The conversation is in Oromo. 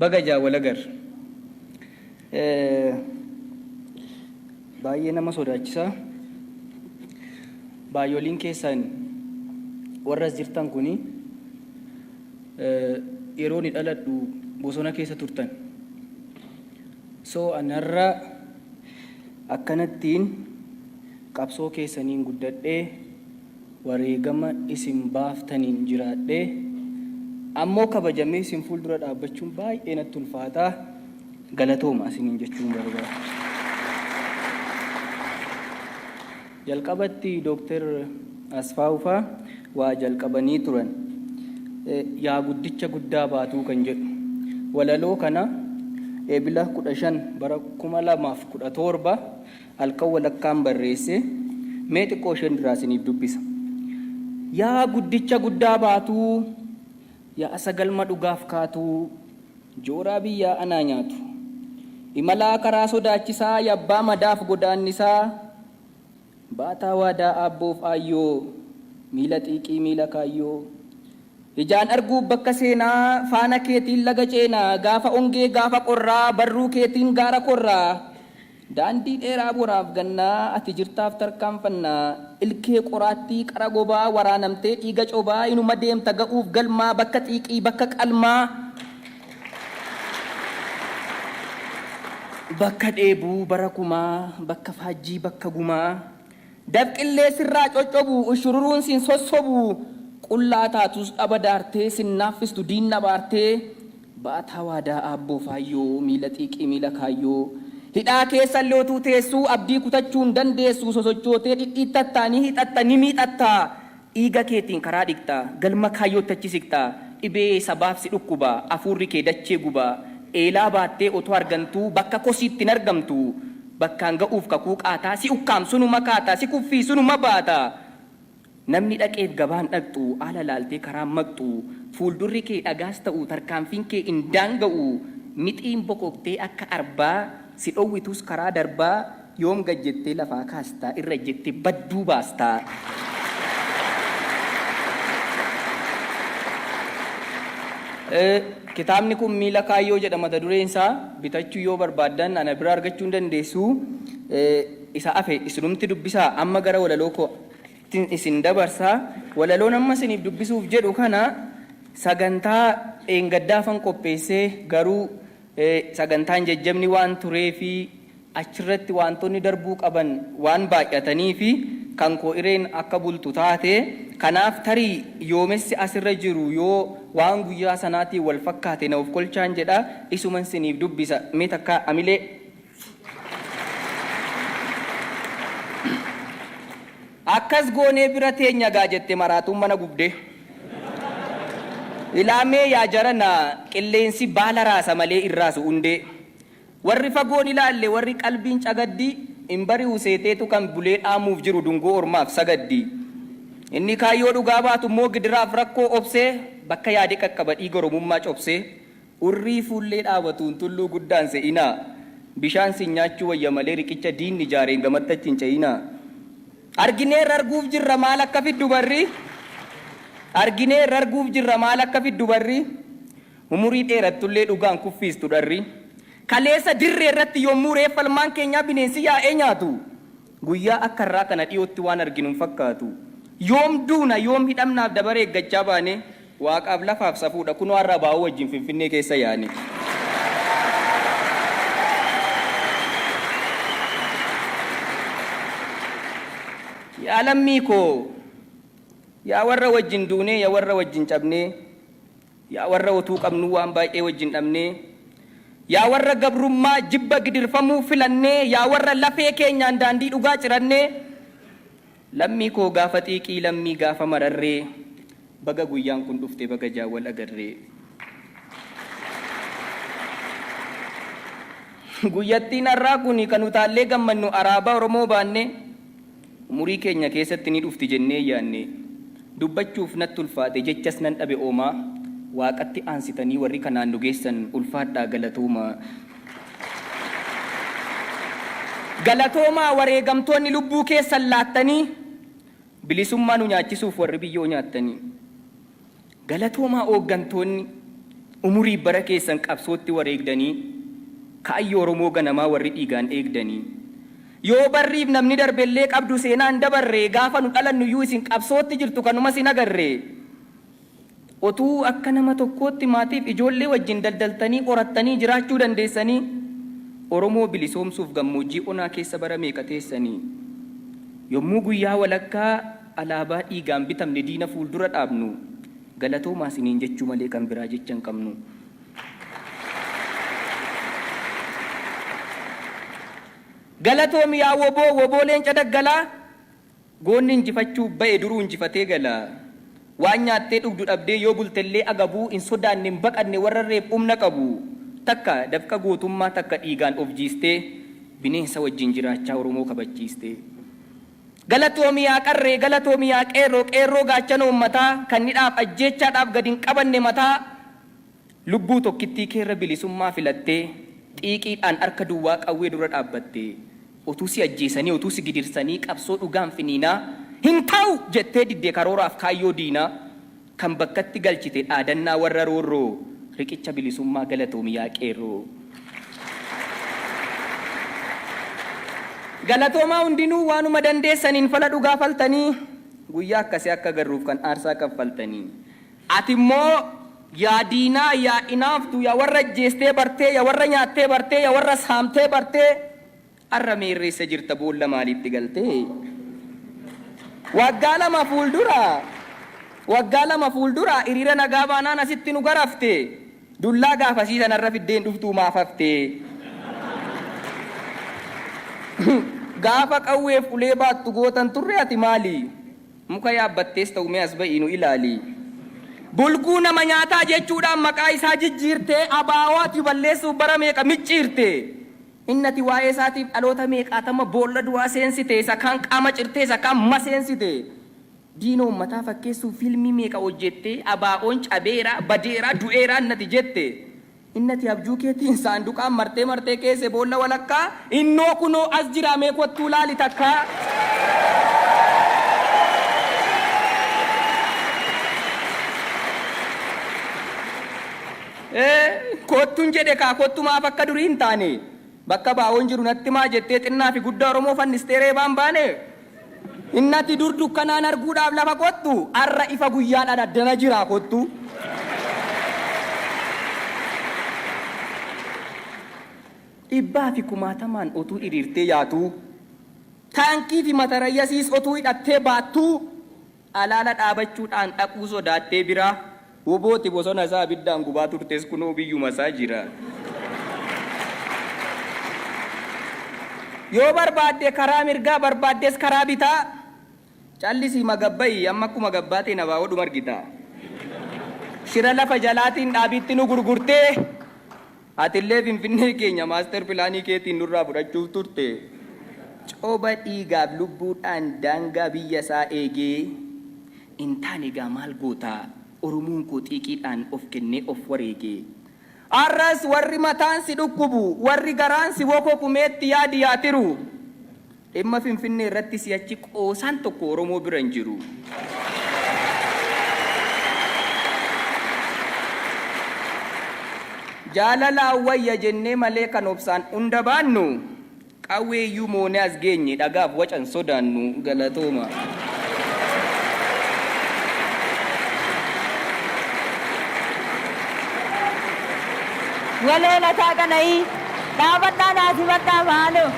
Baga ijaan wal agarre. Baay'ee nama sodaachisa. Baay'oliin keessan warra as jirtan kuni yeroo ani dhaladhu bosona keessa turtan. So an har'a akkanattiin qabsoo keessaniin guddadhee wareegama isin baaftaniin jiraadhee ammoo kabajamee isin fuuldura dhaabbachuun baay'ee natti ulfaata. Galatooma isiniin jechuun barbaada. Jalqabatti Dooktar Asfaawu faa waa jalqabanii turan. Yaa guddicha guddaa baatuu kan jedhu. Walaloo kana Eebila 15 bara 2017 halkan walakkaan barreesse. Mee xiqqoo isheen duraa isiniif dubbisa. Yaa guddicha guddaa baatuu, yaa isa galma dhugaaf kaatuu, jooraa biyyaa anaa nyaatu. Imalaa karaa sodaachisaa, yabbaa madaaf godaannisaa, baataa waadaa aabboof aayyoo, miila xiiqii miila kaayyoo. Ijaan arguuf bakka seenaa, faana keetiin laga ceenaa, gaafa ongee gaafa qorraa, barruu keetiin gaara korraa. Daandii dheeraa boraaf gannaa, ati jirtaaf tarkaanfannaa. Ilkee qoraattii qara gobaa, waraanamtee dhiiga cobaa, inuma deemta ga'uuf galmaa, bakka xiiqii bakka qalmaa. Bakka dheebuu bara kumaa, bakka faajjii bakka gumaa. Dafqillee sirraa coccobu, ushururuun sin sossobu. Qullaa taatus dhaba daartee, sin naaffistu diinni abaartee. Baataa waadaa aabboo faayyoo, miila xiiqii miila kaayyoo. Hidhaa keessallee utuu teessuu, abdii kutachuu hin dandeessu. Sosochootee dhidhiittattaa, ni hixatta, ni miixatta. Dhiiga keetiin karaa dhiqxa, galma kaayyootti achi siqxa. Dhibee sabaaf si dhukkuba, afuurri kee dachee guba. Eelaa baattee otoo argantuu, bakka kosiitti hin argamtu. Bakkaan ga'uuf kakuu qaataa, si ukkaamsu numa kaata, si kuffiisu numa baata. Namni dhaqeef gabaan dhaqxu, ala laaltee karaan maqxu. Fuuldurri kee dhagaas ta'u, tarkaanfiin kee hin daanga'u. Mixiin bokoktee akka arbaa, si dhowwitus karaa darbaa. Yoom gad jettee lafaa kaasta, irra ejjettee badduu baasta. Kitaabni kun Miila Kaayyoo jedha mata dureen isaa. Bitachuu yoo barbaaddan ana bira argachuu hin dandeessu. Isa hafe isinumti dubbisaa. Amma gara walaloo kootti isin dabarsa. Walaloon amma isiniif dubbisuuf jedhu kana sagantaa dheengaddaafan qopheesse, garuu sagantaan jajjabni waan tureefi achirratti waantonni darbuu qaban waan baay'ataniifi kan koo ireen akka bultu taate. Kanaaf tarii yoomessi asirra jiru yoo waan guyyaa sanaatiin wal fakkaate na ofkolchaan jedha. Isuman siniif dubbisa. Mee takkaa amilee. Akkas goonee bira teenya gaa jette maraatuun mana gubdee. Ilaamee yaa jarana, qilleensi baala raasa malee hin raasu hundee. Warri fagoon ilaalle, warri qalbiin cagaddi, hin bari'u seeteetu kan bulee dhaamuuf jiru dungoo ormaaf sagaddi. Inni kaayyoo dhugaa baatu immoo gidiraaf rakkoo obsee bakka yaade qaqqaba dhiiga Oromummaa cobsee. Urrii fuullee dhaabatuun tulluu guddaan se'inaa. Bishaan sin nyaachuu wayya malee riqicha diinni ijaareen gamatti achi hin ce'inaa. Argineerra arguuf jirra maal akka fiddu barri. Argineerra arguuf jirra maal akka fiddu barri. Umurii dheerattullee dhugaan kuffiistu dharri. Kaleessa dirree irratti yommuu reeffa ilmaan keenyaa bineensi yaa'ee nyaatu, guyyaa akka har'aa kana dhiyootti waan arginu hin fakkaatu. Yoom duuna, yoom hidhamnaaf dabaree eeggachaa baane, Waaqaaf lafaaf safuudha, kunoo har'a ABO wajjin Finfinnee keessa yaane. Yaa lammii koo, yaa warra wajjin duunee, yaa warra wajjin cabnee, Yaa warra otuu qabnuu waan baay'ee wajjin dhabnee, Yaa warra gabrummaa jibba gidirfamuu filannee, Yaa warra lafee keenyaan daandii dhugaa cirannee, Lammii koo gaafa xiiqii lammii gaafa mararree, Baga guyyaan kun dhufte baga ijaan wal agarree. Guyyattiin har'aa kun kan utaallee gammannu araabaa Oromoo baannee, Umurii keenya keessatti ni dhufti jennee hin yaanne. Dubbachuuf natti ulfaate, jechas nan dhabe oomaa. Waaqatti aansitanii warri kanaan nu geessan ulfaadhaa galatoomaa. Galatoomaa wareegamtoonni lubbuu keessan laattanii bilisummaa nu nyaachisuuf warri biyyoo nyaattanii. Galatoomaa ooggantoonni Umurii bara keessan qabsootti wareegdanii, kaayyoo Oromoo ganamaa warri dhiigaan eegdanii. Yoo barriif namni darbellee qabdu seenaan dabarre, gaafa nu dhalannuyyuu isin qabsootti jirtu kanumas hin agarre. Otuu akka nama tokkootti maatiif ijoollee wajjin daldaltanii horattanii jiraachuu dandeessanii, Oromoo bilisoomsuuf gammoojjii onaa keessa bara meeqa teessanii. Yommuu guyyaa walakkaa alaabaa dhiigaan bitamne diina fuuldura dhaabnu, galatoomaa isiniin jechuu malee kan biraa jecha hin qabnu. Galatoomi yaa wbo, wbo leenca daggalaa! Goonni injifachuuf ba'e duruu injifatee gala. Waan nyaattee dhugdu dhabdee yoo bultellee agabuu hin sodaanne hin baqanne warra irreef humna qabu. Takka dafqa gootummaa takka dhiigaan of jiistee bineensa wajjin jiraachaa Oromoo kabachiiste. Galatoomi yaa qarree, galatoomi yaa qeerroo, qeerroo gaachana uummataa kan hidhaaf ajjeechaadhaaf gad hin qabanne mataa. Lubbuu tokkittii keerra bilisummaa filattee xiiqiidhaan harka duwwaa qawwee dura dhaabbatte. Otuu si ajjeesanii, otuu si gidirsanii qabsoo dhugaan finiinaa Hin ta'u! jettee didde karooraaf kaayyoo diinaa. Kan bakkatti galchite dhaadannaa warra roorroo Riqicha bilisummaa galatoomi yaa qeerroo. Galatoomaa hundinuu waanuma dandeessaniin fala dhugaa faltanii guyyaa akkasii akka agarruuf kan aarsaa kaffaltanii. Ati immoo, Yaa diinaa, yaa inaaftuu, yaa warra ajjeestee bartee, yaa warra nyaattee bartee, yaa warra saamtee bartee, har'a meerre eessa jirta, boolla maaliitti galtee? Waggaa lama fuuldura, waggaa 2 fuuldura hiriira nagaa baanaan asitti nu garafte. Dullaa gaafasii sana har'a fiddee hin dhuftuu maaf hafte? Gaafa qawweef ulee baattu goota hin turre ati maali? Muka yaabbattees ta'u mee as ba'ii nu ilaali. Bulguu nama nyaataa jechuudhaan maqaa isaa jijjiirtee ABO ati balleessuuf bara meeqa micciirte. Inni ati waa'ee isaatiif dhaloota meeqaatama boolla du'aa seensite, isa kaan qaama cirtee isa kaan maseensite. Diina uummataa fakkeessuuf fiilmii meeqa hojjettee ABOn cabeera, badeera, du'eera inni ati jette. Inni ati abjuu keetiin saanduqaan martee martee keesse boolla walakkaa, innoo kunoo as jiraa mee kottuu laali takkaa. Kottun jedhe kaa kottu maaf akka durii hin taane. Bakka ABOn jiru natti himaa jettee xinnaa fi guddaa Oromoo fannistee reebaan baane. Inni ati dur dukkanaan arguudhaaf lafa qottu har'a ifa guyyaadhaan addana jiraa kottu. Dhibbaa fi kumaatamaan otuu hiriirtee yaatuu, taankii fi matarayyasiis otuu hidhattee baattuu, alaala dhaabachuudhaan dhaquu sodaattee biraa, wbo ti bosona isaa abiddaan gubaa turtes kunoo biyyuma isaa jira. Yoo barbaadde karaa mirgaa barbaaddes karaa bitaa callisii magabba'i amma akkuma gabbaateen ABOdhuma argita. Shira lafa jalaatiin dhaabiitti nu gurgurtee atillee Finfinnee keenya maaster pilaanii keetiin nurraa fudhachuuf turte. Coba dhiigaaf lubbuudhaan daangaa biyya isaa eegee hin taane egaa maal goota Oromoon koo xiiqiidhaan of kennee of wareege. Har'as warri mataan si dhukkubu, warri garaan si bokoku meetti yaadi yaa tiru. Dhimma Finfinnee irratti si'achi qoosaan tokko Oromoo bira hin jiru. Jaalalaan wayya jennee malee kan obsaan hunda baannu, qawwee iyyuu moonee as geenye dhagaaf waca hin sodaannu. Galatooma. Waloo Lataa Qana'ii, dhaabadhaa naa simadhaa maaloo.